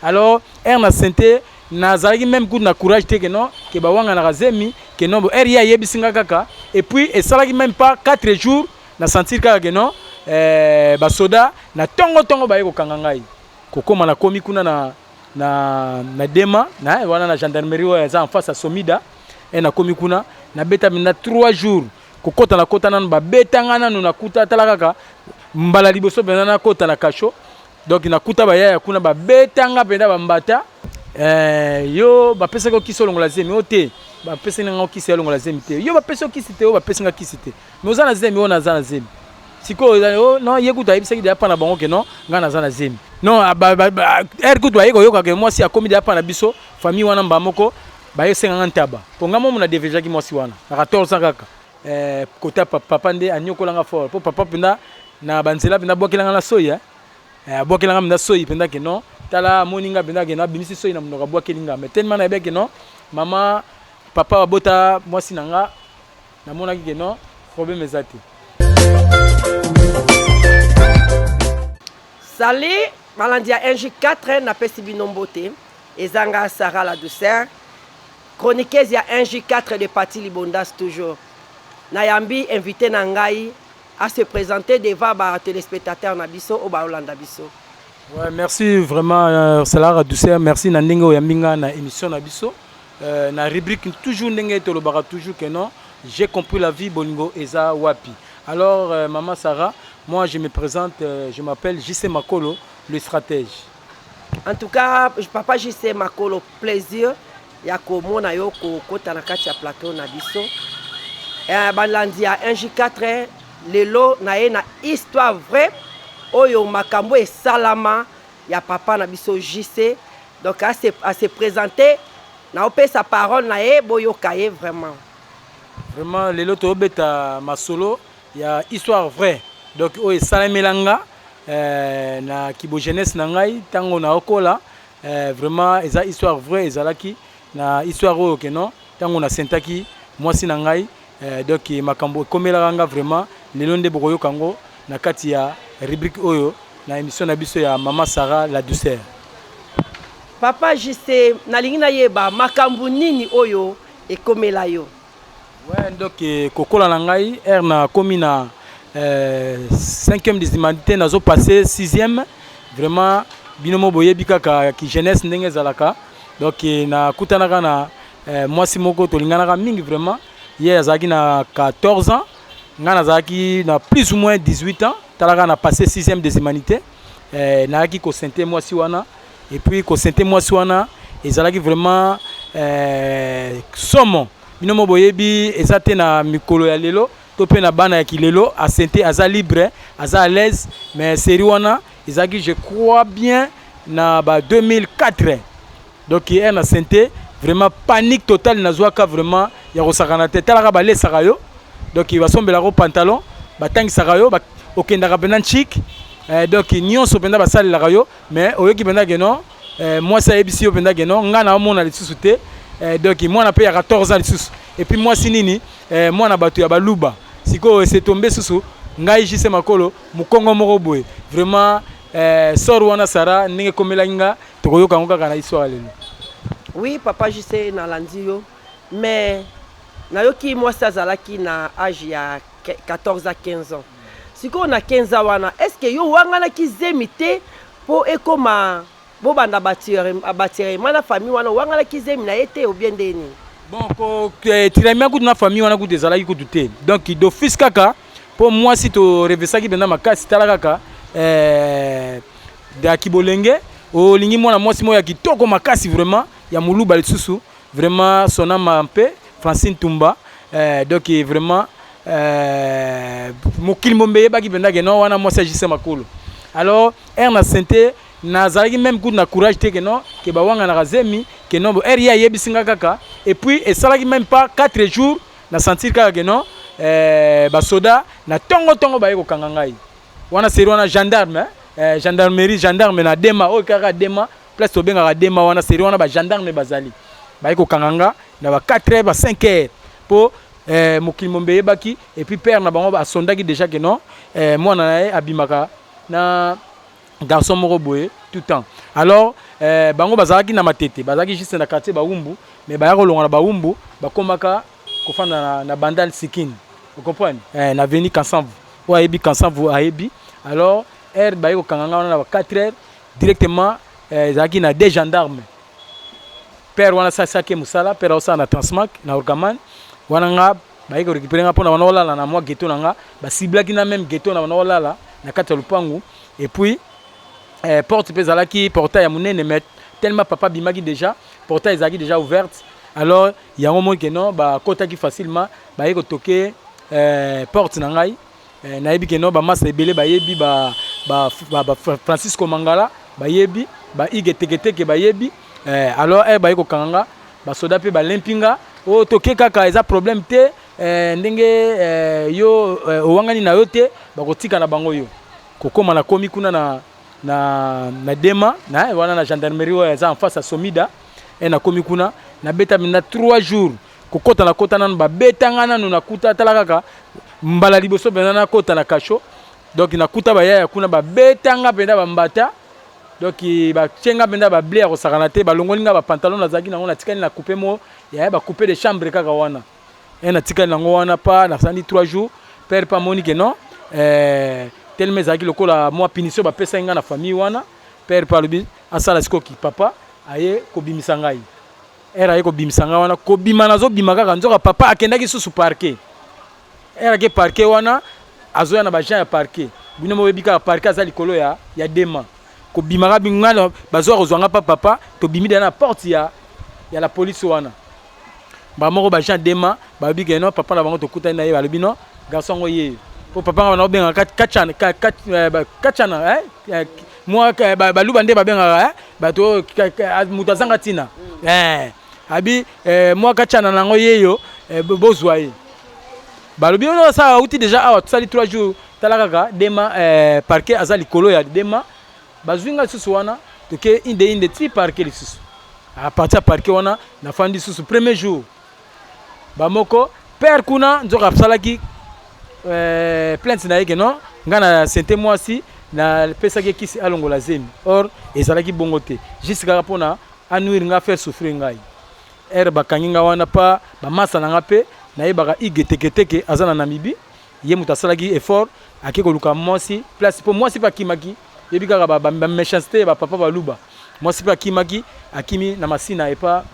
Alors heure na sente, nazalaki même kutu na courage te ke non, ke bawanganaka zemi, ke non. Heure ye ayebisi nga kaka, et puis esalaki même pas 4 jours, na sentir kaka ke non, basoda na ntongo ntongo baye kokanga ngai. Kokóma, nakomi kuna na dema na wana na gendarmerie oyo eza en face ya Somida. E nakomi kuna, nabeta mpenza 3 jours. Kokɔta, nakɔta nanu, babetanga nanu, nakuta, tala kaka mbala liboso mpenza nakɔta na cachot. Donc nakuta bayaya kuna, babetanga mpenza bambata. Yo bapesaki okisi olongola zemi oyo te? Bapesaki nanga okisi ya longola zemi te. Yo bapesi okisi te? Oyo bapesi nga kisi te. Mais oza na zemi? Oyo naza na zemi. Sikoyo non, ye kutu ayebisaki deya mpa na bango ke non, ngai naza na zemi. Non, heure kutu baye koyoka ke mwasi akomi deya mpa na biso, famille wana mba moko bayesenganga ntaba, mpo ngai momo na devejaki mwasi wana na 14 ans kaka. Kota papa nde anyokolanga fort, mpo papa mpenza na banzela mpenza abwakelanga na soi, abwakelanga mpenza soi mpenza ke non, tala amoni nga mpenza ke non, abimisi soi na monoko, abwakeli nga. Mais tellement nayebaki ke non, mama papa babota mwasi na nga, namonaki ke non, problème eza te. Salut balandi ya 1J4, napesi bino mbote. Ezanga Sarah la douceur, chroniqueuse ya 1J4 de Pati Libondas. Toujours nayambi invité na ngai à se présenter devant ba téléspectateurs na biso oyo baolanda biso. Ouais, merci vraiment, Sarah la douceur, merci na ndenge oyambi nga na émission na biso, na rubrique toujours ndenge tolobaka toujours que non, j'ai compris la vie, bolingo eza wapi. Alors maman Sarah, moi je me présente, je m'appelle JC Makolo, le stratège. En tout cas, papa JC Makolo, plaisir ya komona yo kokota na kati ya plateau na biso. Balandi ya 1J4, lelo na ye na histoire vraie oyo makambo esalama ya papa na biso JC. Donc ase présenter, naopesa parole na ye, boyoka ye vraiment. Vraiment, lelo tobeta masolo ya histoire vraie, donc oyo esalemela nga na kibo jeunesse na ngai ntango naokola. Vraiment eza histoire vraie. Ezalaki na histoire oyo ke non, ntango nasentaki mwasi na ngai, donc makambo ekomelaka nga vraiment, lelo nde bokoyoka yango na kati ya rubrique oyo na émission na biso ya mama Sarah la douceur. Papa JC, nalingi nayeba makambo nini oyo ekomela yo. Ouais, donc kokola na ngai, heure nakomi na cinquième des humanités, nazopasse sixième. Vraiment bino mo boyebi kaka ki jeunesse ndenge ezalaka. Donc nakutanaka na mwasi moko tolinganaka mingi vraiment. Ye azalaki na 14 ans, ngai nazalaki na plus ou moins 18 ans. Talaka na passé sixième des humanités, nayaki kosente mwasi wana. Et puis kosente mwasi wana ezalaki vraiment somo. Bino mo boyebi eza te na mikolo ya lelo to mpe na bana ya kilelo, asente aza libre, aza à l'aise. Mais série wana ezalaki, je crois bien, na ba 2004. Donc heure na sente, vraiment panique totale nazwaka, vraiment ya kosakana te. Talaka, balesaka yo, donc basombelaka yo pantalon, batangisaka yo, okendaka mpenza nchik, donc nyonso mpenza basalelaka yo. Mais oyoki mpenza ke non, mwasi ayebisi yo mpenza ke non, ngai naomona lisusu te. Donc mwana mpe ya 14 ans lisusu, et puis mwasi nini, mwana bato ya baluba. Sikoyo esetombe susu ngai JC Makolo, mokongo moko boye. Vraiment sort wana, Sara, ndenge ekomelaki nga, tokoyoka yango kaka na histoire lelo. Oui, papa JC, nalandi yo. Mais nayoki mwasi azalaki na age ya 14 à 15 ans. Sikoyo na 15 ans wana, est ce que yo wanganaki zemi te mpo ekóma bobanda batirema na famille wana? Owanganaki zemi na ye te obie ndeni? Bon, tirema kutu na famille wana kutu ezalaki kutu te. Donc d'office kaka mpo mwasi torevesaki mpenza makasi. Tala kaka, ya bolenge, olingi mwana mwasi moko ya kitoko makasi vraiment, ya moluba lisusu, vraiment sonama mpe Francine Tumba. Donc vraiment mokili mombe eyebaki mpenza ke non, wana mwasi ya JC Makolo. Alors heure na sente, nazalaki même kutu na courage te ke non, ke bawanganaka zemi, ke non. Heure ye ayebisi nga kaka, et puis esalaki même pas 4 jours, na sentir kaka ke non, basoda na ntongo ntongo baye kokanga ngai wana. Série wana gendarme, gendarmerie, gendarme na dema oyo kaka dema, place tobengaka dema wana. Série wana bagendarme bazali, baye kokanga nga na ba 4 heures, ba 5 heures, mpo mokili mombe eyebaki. Et puis père na bango asondaki déjà ke non, mwana na ye abimaka na garçon moko boye. tout temps. Alors bango bazalaki na Matete, bazalaki juste na quartier Bawumbu, mais baya kolonga na Bawumbu, bakomaka kofanda na Bandal Sikini, ocomprendre, na avenue Kansanvu. Oyo ayebi Kansanvu ayebi. Alors heure baye kokanga nga wana na ba 4 heures directement, ezalaki na deux gendarmes. Père wana asalisaki mosala, père aosala na Transmac na Orgaman wana. Nga baye korécupérer nga mpona wana olala na mwa ghetto na nga. Basiblaki na même ghetto na wana olala na kati ya lupangu. Et puis porte mpe ezalaki portail ya monene, mais tellement papa abimaki déjà, portail ezalaki déjà ouverte. Alors yango moni ke non, bakotaki facilement, baye kotoke porte na ngai. Nayebi ke non, bamasa ebele bayebi ba Francisco Mangala, bayebi baige teketeke, bayebi. Alors baye kokanga nga, basoda mpe balempi nga oyo toke kaka, eza problème te. Ndenge yo owangani na yo te, bakotika na bango yo. Kokóma nakomi kuna na Dema na wana na gendarmerie oyo eza en face ya Somida. Nakomi kuna, nabeta na 3 jours. Kokɔta, nakɔta nanu, babetanga nanu, nakuta, tala kaka mbala liboso mpenza nakɔta na kasho. Donc nakuta bayaya kuna, babetanga mpenza bambata. Donc batie nga mpenza bable ya kosakana te. Balongoli nga bapantalon nazalaki nango, natikali na coupe mo yaya, bacoupe de chambre kaka wana. Natikali nango wana pa nasandi 3 jours. Père mpe amoni ke non, telema ezalaki lokola mwa punition bapesaki nga na famille wana. Père mpe alobi asala sikoki, papa aye kobimisa ngai. Heure aye kobimisa ngai wana, kobima nazobima kaka, nzoka papa akendaki susu parquet. Heure ake parquet wana, azoya na baagent ya parquet. Bino moyebi kaka parquet aza likolo ya Dema. Kobimaka ngai, bazwa kozwa nga pa papa, tobimi deya na porte ya la police wana. Bamoko baagent Dema balobi ke non, papa na bango tokutani na ye. Balobi non, garçon yango ye po papa nga bana obengaka Kachana, Kachana mwa baluba nde babengaka bato, moto azanga ntina. Abi mwa Kachana nango yeyo, bozwa ye. Balobi oyo asala auti déjà awa, tosali 3 jours. Tala kaka Dema, parquet aza likolo ya Dema. Bazwi nga lisusu wana, toke inde inde ti parquet lisusu. À partir ya parquet wana, nafandi lisusu premier jour. Bamoko père kuna nzoka asalaki plainte na ye ke non, ngai na sente mwasi, napesaki ekisi alongola zemi. Or ezalaki bongo te, juste kaka mpona anuire nga, faire souffrir ngai. Heure bakangi nga wana pa bamasa na nga mpe nayebaka ige teketeke aza na Namibie, ye moto asalaki effort, ake koluka mwasi place, mpo mwasi mpe akimaki. Yebi kaka baméchanceté ya bapapa baluba. Mwasi mpe akimaki, akimi na Masina epa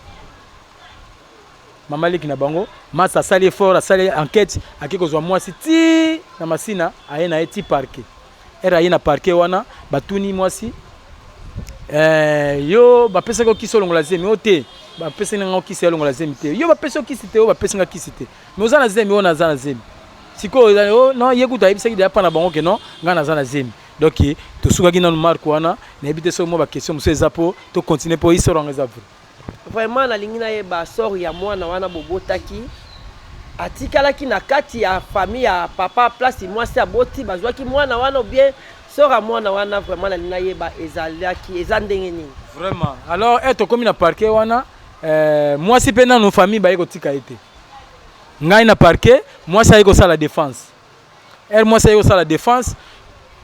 mama leki na bango. Masa asali effort, asali enquête, ake kozwa mwasi ti na Masina, aye na ye ti parquet. Heure aye na parquet wana, batuni mwasi: "Yo bapesaki okisi olongola zemi?" "O te, bapesaki nga okisi alongola zemi te." "Yo bapesi okisi te?" "Oyo bapesi nga kisi te." "Mais oza na zemi?" "Oyo naza na zemi." Sikoyo non, ye kutu ayebisaki deya mpa na bango ke non, ngai naza na zemi. Donc tosukaki nanu marke wana. Nayebi te soki mwa baquestion mosusu eza mpo tocontinue, mpo histoire yango eza vrai. Vraiment nalingi nayeba sort ya mwana wana bobotaki. Atikalaki na kati ya famille ya papa place mwasi aboti, bazwaki mwana wana, bien sort ya mwana wana vraiment nalingi nayeba ezalaki eza ndenge nini? Vraiment, alors tokómi na parquet wana, mwasi mpe nanu famille baye kotika ye te. Ngai na parquet, mwasi aye kosala défense. Heure mwasi aye kosala défense,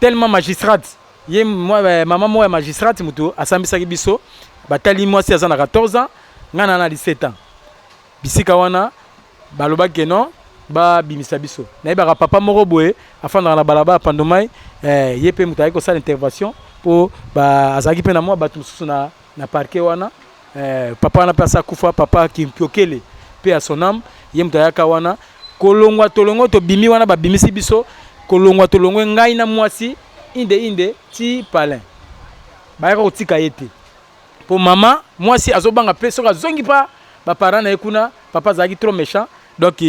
tellement magistrate ye mama moko ya magistrate moto asambisaki biso, batali mwasi aza na 14 ans, ngai na 17 ans. Bisika wana balobaki ke non, babimisa biso. Nayebaka papa moko boye afandaka na balabala Pandomai, ye mpe moto ayaki kosala intervention mpo azalaki mpe na mwa bato mosusu na parquet wana. Papa wana mpe asa kufa, papa Kimpiokele mpe ya sonam. Ye moto ayaka wana. Kolongwa tolongo, tobimi wana, babimisi biso. Kolongwa tolongwe, ngai na mwasi inde inde ti palin. Bayaka kotika ye te mpo mama mwasi azobanga mpe soki azongi mpa baparent na ye kuna, papa azalaki trop méchant, donc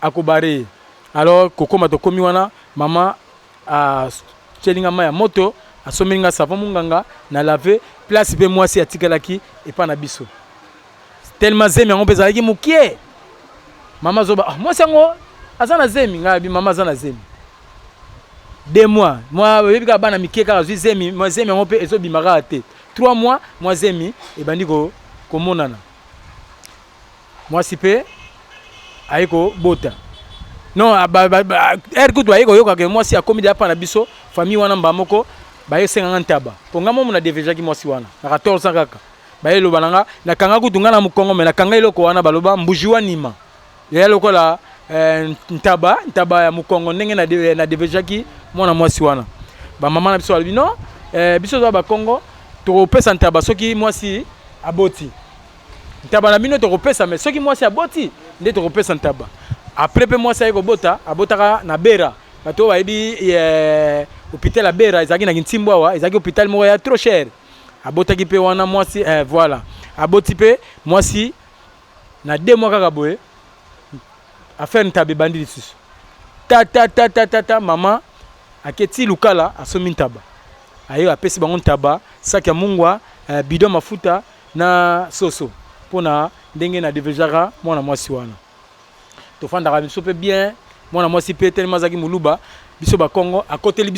akobare ye. Alors kokóma tokómi wana, mama atieli nga mai ya moto, asomeli nga savon monganga na lave place. Mpe mwasi atikalaki epa na biso. Tellement zemi yango mpe ezalaki mokie, mama azoba: "Ah, mwasi yango aza na zemi." Ngai abi: "Mama aza na zemi 2 mois." Mwa oyebi kaka bana mike kaka azwi zemi, mwa zemi yango mpe ezobima kaka te. 3 mois, mwa zemi ebandi komonana. Mwasi mpe aye kobota. Non, heure kutu aye koyokaka mwasi akomi deya mpa na biso famille wana, mba moko Bayesenganga ntaba mpo nga momo na devejaki mwasi wana na 14 ans kaka. Bayeloba na nga, nakanga kutu nga na mokongo, me nakanga eloko wana baloba mbuji wanima eya lokola ntaba, ntaba ya mokongo. Ndenge na devejaki mwana mwasi wana, bamama na biso balobi non, biso toza bakongo, tokopesa ntaba soki mwasi aboti. Ntaba na bino tokopesa, me soki mwasi aboti nde tokopesa ntaba. Après mpe mwasi aye kobota, abotaka na Bera. Bato oyo bayebi hôpital ya Bera, ezalaki na Kintimbo awa, ezalaki hôpital moko ya trop cher. Abotaki mpe wana mwasi, voilà, aboti mpe mwasi na 2 mois kaka boye. Affaire ntaba ebandi lisusu, ta ta ta ta ta ta. Mama aketi Lukala, asombi ntaba, aye apesi bango ntaba, saki ya mungwa, bidon mafuta na soso, mpona ndenge na devejaka mwana mwasi wana. Tofandaka biso mpe bien. Mwana mwasi mpe telema azalaki moluba, biso bakongo,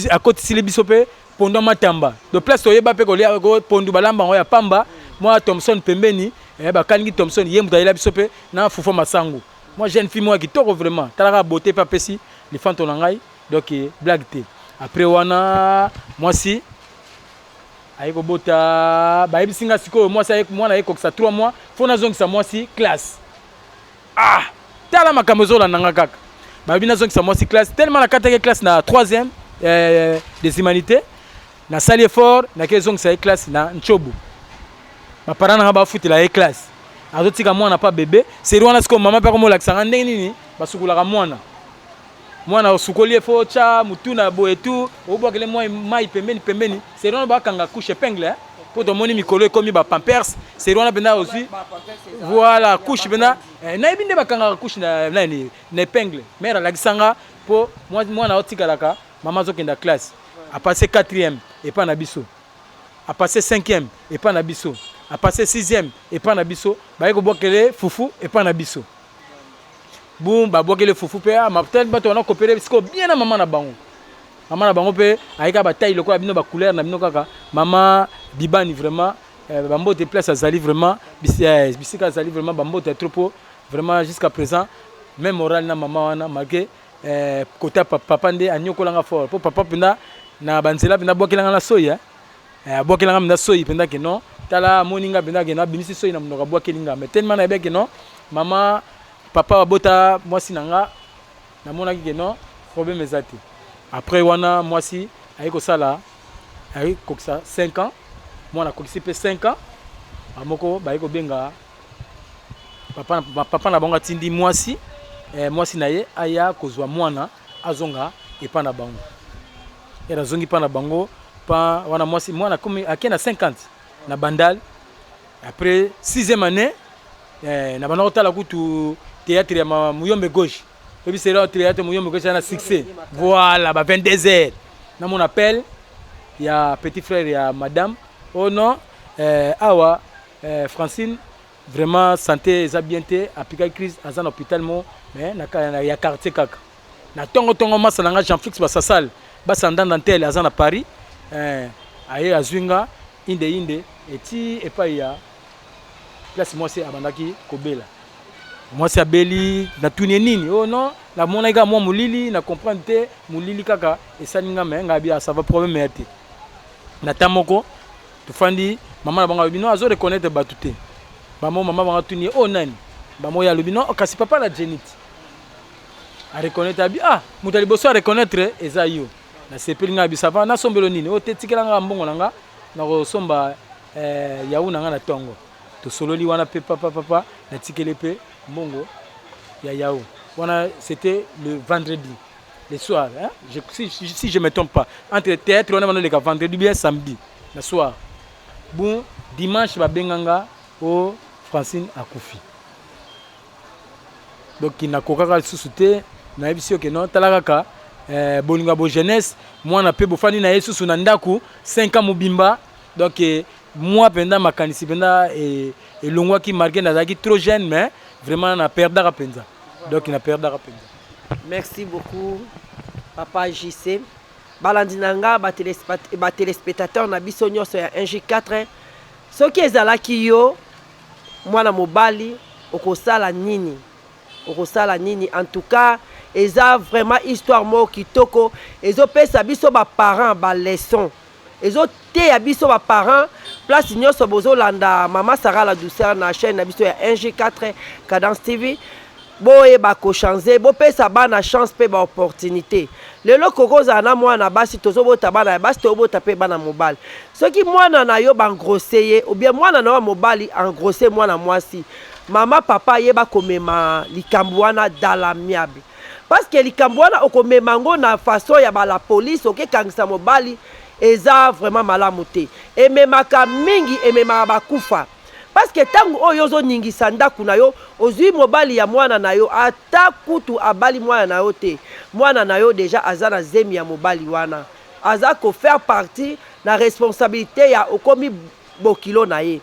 akotisili biso mpe pondu ya matamba de place. Toyeba mpe kolia pondu, balamba yango ya pamba, mwa thomson pembeni, bakalingi thomson. Ye moto ayela biso mpe na fufu masangu. Mwa jeune fille moko ya kitoko vraiment, talaka beauté mpe apesi lifanto na ngai. Donc blague te. Après wana mwasi aye kobota, bayebisi nga sikoyo mwasi, mwana aye kokisa 3 mois, fo nazongisa mwasi classe. Ah, tala makambo ezolanda nga kaka. Balobi nazongisa mwasi classe. Tellement nakataki classe na 3e des humanités, nasali effort, nake ezongisa ye classe na Ntsobu. Baparent nanga bafutela ye classe, azotika mwana pa bebe seri wana. Sikoyo mama mpe akomolakisa nga ndenge nini basukolaka mwana. Mwana osukoli ye, fo tya mutu na boye tu, obwakele mwa mai pembeni pembeni. Seri wana bakanga couche épingle, mpo tomoni mikolo ekomi bapampers. Seri wana mpenza ozwi, voilà, couche mpenza, nayebi nde bakangaka couche na nani, na épingle. Mare alakisanga mpo mwana otikalaka, mama azokenda classe. Apasse 4e epa na biso, apasse 5e epa na biso, apasse 6e epa na biso. Baye kobwakele fufu epa na biso. Bu babwakele fufu mpe matel. Bato wana kopere sikoyo bien na mama na bango. Mama na bango mpe ayeka batai lokola bino, bacouleur na bino kaka. Mama Bibani vraiment, bambote place azali vraiment, bisika azali vraiment, bambote ya trop. Vraiment, jusqu'à présent même moral na mama wana, malgré kota papa nde anyokolanga fort, mpo papa mpenza na banzela mpenza abwakelanga na soi, abwakelanga mpenza soi mpenza ke non, tala, amoni nga mpenza ke non, abimisi soi na monoko, abwakeli nga. Mais tellement nayebi ke non, mama, papa babota mwasi na nga, namonaki ke non, problème eza te. Après wana mwasi aye kosala, aye kokisa 5 ans, mwana akokisi mpe 5 ans. Bamoko baye kobenga papa, papa na bango atindi mwasi, mwasi na ye aya kozwa mwana, azonga epa na bango. Ere azongi mpa na bango pa wana, mwasi, mwana akomi ake na 50 na Bandal. Après sixième année, na banda kotala kutu théâtre ya Muyombe Gauche. Oyebi sera théâtre Muyombe Gauche na succès, voilà, ba 22 heures na mon appel ya petit frère ya madame: oh non, awa Francine vraiment santé eza bien te, apikaki crise, aza na hôpital mo mais na ya quartier kaka. Na ntongo ntongo, masa na nga Jean Flix Basasal basandanda ntele, aza na Paris, aye azwi nga inde inde eti epai ya place mwasi abandaki kobela. Mwasi abeli, natuni ye nini? Oh non, namonaki kaka mwa molili, na comprendre te, molili kaka esali nga. Me ngai abi ça va, problème ya te. Na ta moko tofandi, mama na bango alobi non, azo reconnaître bato te. Bamo mama bango atuni ye: o oh, nani? Bamo ye alobi non, kasi papa na Jenit areconnaître. Abi ah, moto ya liboso areconnaître eza yo, nasepeli. Ngai abi ça va, nasombelo nini? O te, tikela nga mbongo na nga, nakosomba yawu na nga na ntongo. Tosololi wana mpe papa papa, natikeli mpe mbongo ya yawu wana. C'était le vendredi le soir, hein? Si je me trompe pas, entre théâtre wana banoleka vendredi bien samedi na soir. Bon, dimanche babenganga o Francine akufi. Donc nakokaka lisusu te. Nayebisi yo ke non, tala kaka, bolingo ya bojeunesse, mwana mpe bofandi na ye susu na ndako 5 ans mobimba. Donc moi mpenza makanisi mpenza elongwaki, malgré nazalaki trop jeune, mais vraiment na perdaka mpenza. Donc na perdaka mpenza. Merci beaucoup, papa JC. Balandi na nga, batéléspectateur na biso nyonso ya 1J4, soki ezalaki yo mwana mobali, okosala nini? Okosala nini? En tout cas, eza vraiment histoire moko kitoko, ezopesa biso baparent baleçon. Ezoteya biso baparent place nyonso bozolanda Mama Sara la Douceur na chaîne na biso ya 1G4 Cadence TV. Boyeba kochange, bopesa bana chance mpe baopportunité. Lelo kokozala na mwana basi, tozobota bana ya basi, tozobota mpe bana mobali. Soki mwana na yo baengrosse ye, ou bien mwana na yo ya mobali engrosse mwana mwasi, mama, papa, yeba komema likambo wana dans l'amiable, parce que likambo wana okomema yango na façon ya bala police, okekangisa mobali, eza vraiment malamu te. Ememaka mingi, ememaka bakufa, parce que ntango oyo ozoningisa ndako na yo, ozwi mobali ya mwana na yo, ata kutu abali mwana na yo te, mwana na yo déjà aza na zemi ya mobali wana, aza kofaire partie na responsabilité ya okomi bokilo na ye,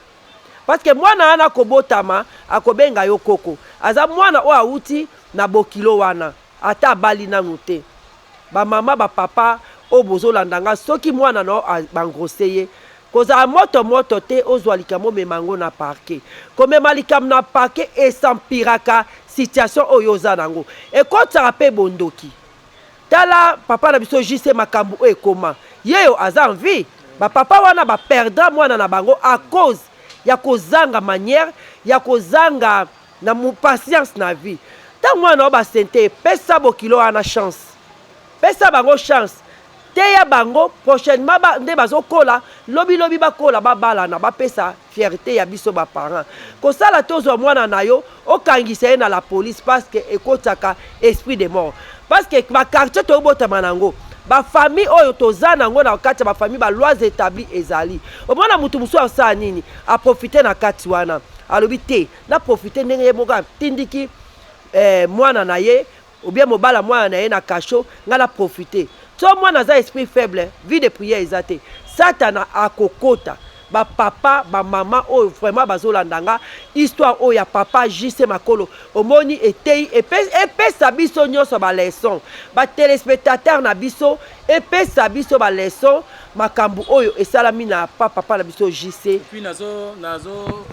parce que mwana wana akobotama, akobenga yo koko. Aza mwana oyo awuti na bokilo wana, ata abali nanu te. Bamama, bapapa oyo bozolanda nga, soki mwana na yo baengrosse ye, kozala moto moto te, ozwa likambo, omema yango na parquet. Komema likambo na parquet es'empiraka situation oyo oza nango, ekotisaka mpe bondoki. Tala papa na biso JC, makambo oyo ekoma ye oyo aza en vie. Bapapa wana baperdre mwana na bango à cause ya kozanga manière, ya kozanga na patience na vie. Ntango mwana oyo basente, pesa bokilo wana chance, pesa bango chance, teya bango. Prochainement nde bazokola, lobilobi bakola, babalana, bapesa fierté ya biso baparent. Kosala te ozwa mwana na yo, okangisa ye na la police, parce que ekotiaka esprit de mort, parce que baquartier toyobotama nango, bafamille oyo toza nango na kati ya bafamille, balois établi ezali. Omona motu mosusu asala nini? Aprofite na kati wana, alobi te naprofite ndenge ye moko atindiki mwana na ye ou bien mobala mwana na ye na kasho, ngai na profite. So mwana aza esprit faible, vie de prière eza te, Satana akokota. Bapapa, bamama oyo vraiment bazolanda nga, histoire oyo ya papa JC Makolo, omoni, eteyi, epesa biso nyonso baleçon. Batéléspectateur na biso, epesa biso baleçon, makambo oyo esalami na papa na biso JC. Puis nazo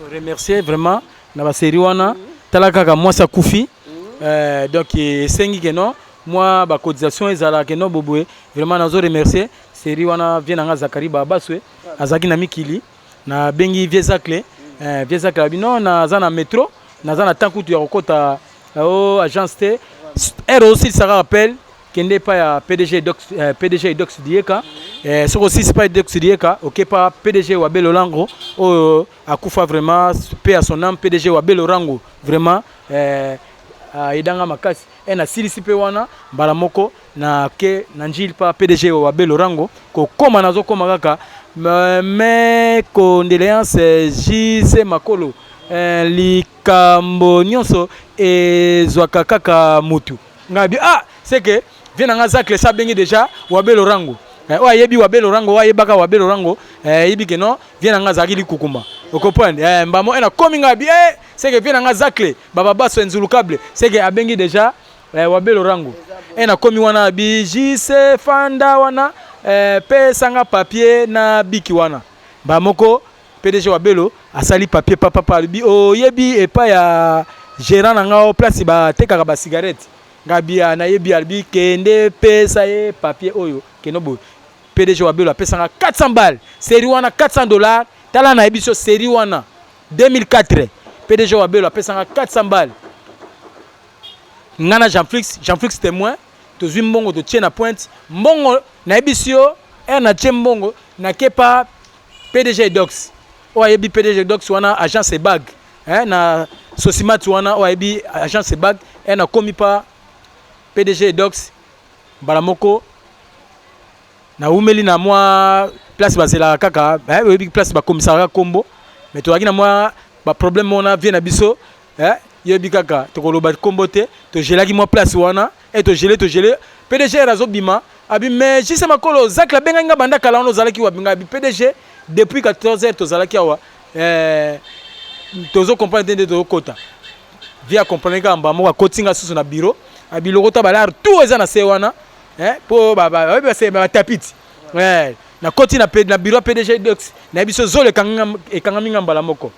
remercier vraiment na basérie wana. Tala kaka mwasi akufi. Donc esengi ke non, mwa bacotisation ezalaka ke non boboye. Vraiment nazo remercier série wana. Vieux na nga Zakari Babaswe azalaki na mikili, nabengi vieux Zacle. Vieux Zacle abi non, naza na métro, naza na temps kutu ya kokɔta o agence te. Ere osilisaka appel, kende epai ya PDG Dox, PDG Dox Dieka. Soki osilisi epai Dox Dieka, oke pa PDG wa Belolango oyo akufa, vraiment paix à son âme. PDG wa Belorango vraiment ayedanga makasi. Nasilisi mpe wana mbala moko, nake na Njili pa PDG wa Belorango. Kokóma, nazokóma kaka, mes condoléances JC Makolo. Likambo nyonso ezwaka kaka mutu. Ngai bi ah, c'est que vieux na nga Zacle sa abengi déjà Wabe Lorango. Oyo ayebi Wabe Lorango, oyo ayebaka Wabe Lorango, ayebi ke non, vieux na nga azalaki likukuma, ocomprendre. Mbamo nakomi, ngai bi c'est que vieux na nga Zacle Bababaso enzulukable, c'est que abengi déjà Wabe Lorango. Nakomi wana, bi JC fanda wana, pesanga papier na biki wana. Mbamoko PDG Wabelo asali papier papapa, alobi oyebi epai ya gérant na nga o place batekaka basigarete? Ngabi nayebi. Alobi kende, pesa ye papier oyo, kende boye. PDG Wabelo apesanga 400 balles, série wana 400 dollars. Tala, nayebi so série wana 2004, PDG Wabelo apesanga 400 balles. Nga na Jean Flix, Jean Flix témoin, tozwi mbongo, totie na pointe mbongo. Nayebisi yo, ere natie mbongo, nake pa PDG Dox. Oyo ayebi PDG Dox wana, agence ebag na Sosimati wana, oyo ayebi agence ebag. Nakomi pa PDG Dox mbala moko, nawumeli na mwa place bazelaka kaka, oyebi place bakomisaka kombo, mais tozalaki na mwa baproblème wana. Vieux na biso, yebi kaka, tokoloba kombo te. Togelaki mwa place wana, togele, togele. PDG azobima, abi mais JC Makolo, Zacle abengaki nga banda kala wana, ozalaki wapi? Nga abi PDG, depuis 14 heures tozalaki awa, tozo comprendre te nde tozokota. Vieux acomprendre kaka mbala moko, akoti nga susu na bureau, abi lokota balare tout eza na se wana, mpo bayebi batapi ti. Nakoti na bureau ya PDG Dox, nayebi so zolo ekangami nga mbala moko,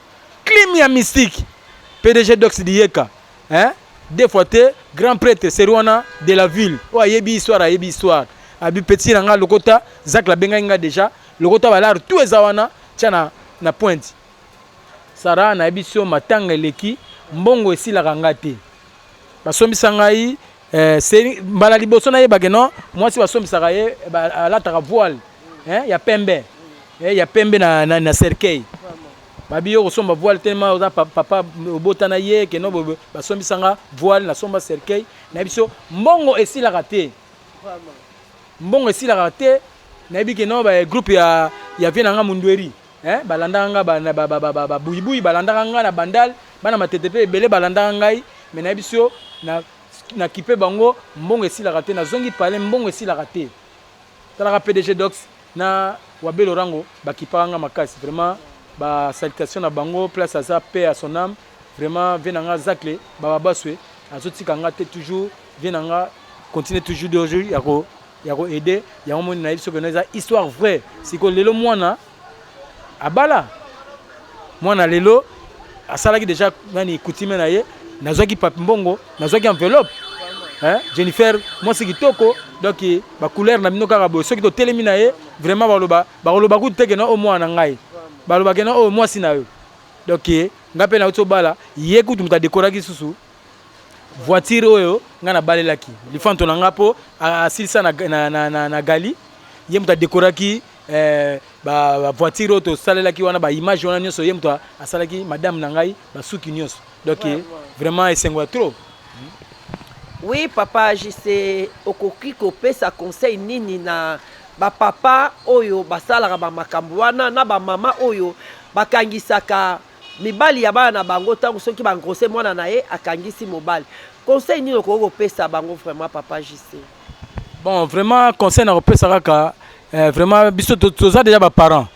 crime ya mystique. PDG Dox Dieka, hein? Deux fois te, grand prêtre seri wana de la ville, oyo ayebi histoire, ayebi histoire. Abi petit na nga, lokota, Zacle abengaki nga déjà. Lokota balare tout eza wana, tia na pointe. Sara, nayebi so matanga eleki, mbongo esilaka nga te. Basombisa ngai mbala liboso nayebake no mwasi basombisaka ye, alataka voile ya pembe, ya pembe na cercueil. Babi yo kosomba voile telema oza papa, obotana ye keno. Basombisanga voile, nasomba cercueil. Nayebi so mbongo esilaka te, mbongo esilaka te. Nayebi ke no bagroupe ya vie na nga Mundweri, balandaka nga, babuyibuyi balandaka nga na Bandal, bana Matete mpe ebele balandaka ngai. Me nayebi so nakipe bango, mbongo esilaka te. Nazongi pale, mbongo esilaka te. Talaka PDG Dox na Wabelo Rango, bakipaka nga makasi. Vraiment, basalutation na bango place aza, paix à son âme. Vraiment, vie na nga Zacle Bababaswe azotika nga te. Toujours vie na nga continue toujours toujours ya koaider yango. Moni, nayebi soki no eza histoire vraie. Sikoyo lelo mwana abala, mwana lelo asalaki déjà nani, coutume na ye. Nazwaki papi mbongo, nazwaki enveloppe, hein? Jennifer mwasi kitoko, donc bacouleur na bino kaka boye. Soki totelemi na ye, vraiment baloba, bakoloba kutu te ke no o mwana na ngai, baloba ke no oyo mwasi na yo. Donc nga mpe nauti obala, ye kutu moto adekoraki susu voiture oyo ngai nabalelaki lifanto na nga mpo asilisa na gali. Ye moto adekoraki bavoiture oyo tosalelaki wana, baimage wana nyonso, ye moto asalaki madame na ngai basuki nyonso. Donc vraiment esengo ya trop. Oui, papa JC, okoki kopesa conseil nini na bapapa oyo basalaka bamakambo wana, na bamama oyo bakangisaka mibali ya bana na bango, ntango soki baengrosser mwana na ye, akangisi mobali? Conseil nini okoki kopesa bango vraiment, papa JC? Bon, vraiment conseil na kopesa kaka, vraiment biso toza déjà baparent.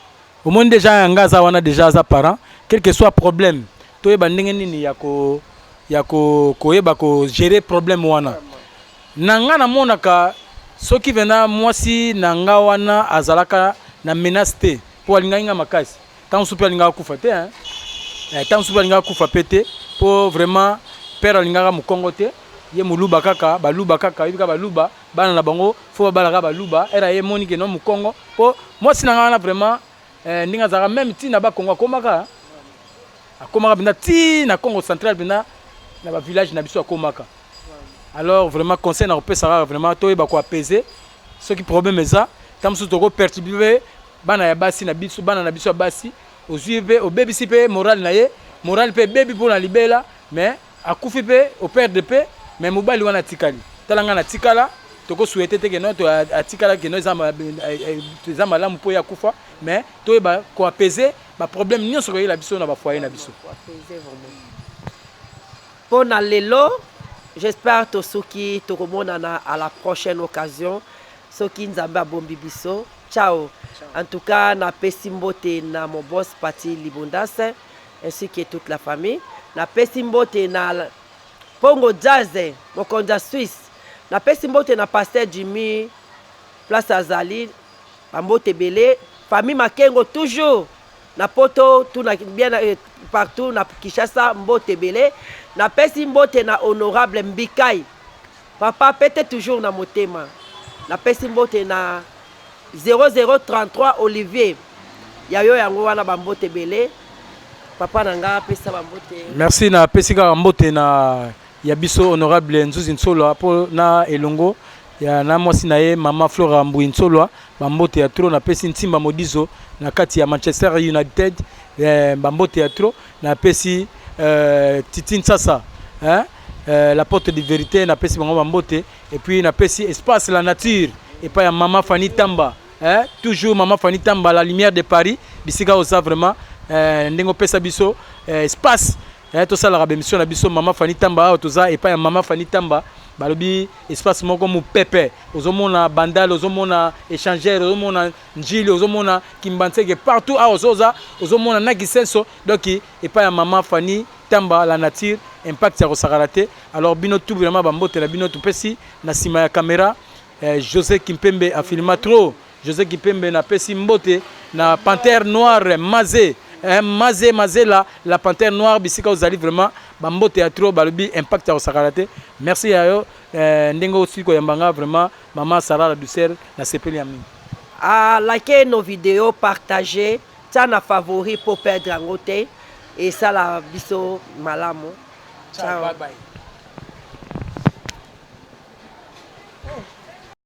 Omoni déjà nga aza wana, déjà aza parent. Quel que soit problème, toyeba ndenge nini ya koyeba kogérer problème wana. Na nga namonaka soki vena mwasi na nga wana azalaka na menace te, mpo alingaki nga makasi. Ntango mosusu mpe alingaka kufa te, hein? Ntango mosusu mpe alingaka kufa mpe te, mpo vraiment père alingaka mokongo te, ye moluba kaka, baluba kaka. Oyebi kaka baluba, bana na bango fo babalaka baluba. Ere ye moni ke no mokongo, mpo mwasi na nga wana vraiment, ndenge azalaka, même ntina bakongo akomaka, akomaka mpenza ti na Congo Central, mpenza na bavillage na biso akomaka. Alors vraiment conseil na kopesa kaka, vraiment toyeba koapaiser soki problème eza. Ntango mosusu tokoperturber bana ya basi na biso, bana na biso ya basi, ozwi mpe obebisi mpe morale na ye, morale mpe ebebi mpo na libela. Mais akufi mpe, operdre mpe, mais mobali wana atikali. Tala ngai natikala, tokosouhaiter te ke no atikala, ke no eza malamu mpo ye akufa. Mais toyeba koapaiser baproblème nyonso koyela biso na bafoyer na biso. Mpo na lelo, j'espère tosuki, tokomonana à la prochaine occasion soki Nzambe abombi biso. Ciao. En tout cas, napesi mbote na mon boss Pati Libondas ainsi que toute la famille. Napesi mbote na Pongo Jazz, mokonzi ya Suisse. Napesi mbote na pasteur Jimmy place azali, bambote ebele. Famille Makengo toujours na Poto, tout na, bien partout na Kinshasa, mbote ebele. Napesi mbote na honorable Mbikai, papa pete toujours na motema. Napesi mbote na 0033 Olivier ya yo, yango wana, bambote ebele. Papa na nga, apesa bambote. Merci. Napesi kaka mbote na ya biso honorable Nzuzi Nsolwa, mpo na elongo ya na mwasi na ye mama Flora Mbui Nsolwa, bambote ya trop. Napesi Ntimba Modizo na kati ya Manchester United, bambote ya trop. Napesi Titi Nsasa, hein? La porte de vérité, napesi bango bambote. Et puis napesi espace la nature epai ya mama Fani Tamba, hein? Toujours mama Fani Tamba, la lumière de Paris, bisika oza vraiment, ndenge opesa biso espace, tosalaka bémission na biso. Mama Fani Tamba, awa toza epai ya mama Fani Tamba, balobi espace moko mopepe. Ozomona Bandal, ozomona Échangeur, ozomona Njili, ozomona Kimbanseke, partout awa ozoza, ozomona na Kisenso. Donc epai ya mama Fani Tamba, la nature, impact ya kosakala te. Alors bino tout vraiment, bambote na bino. Topesi na nsima ya caméra, José Kimpembe afilma trop. José Kimpembe, napesi mbote na Panthère Noire Maze, Maze Mazela, la Panthère Noire, bisika ozali, vraiment bambote ya trop. Balobi impact ya kosakala te. Merci ya yo, ndenge osili koyamba nga vraiment, mama Sara la douceur, nasepeli ya mingi. Ah, likez nos vidéos, partagez, tia na favori po perdre yango te, esala biso malamu. Ciao, bye bye.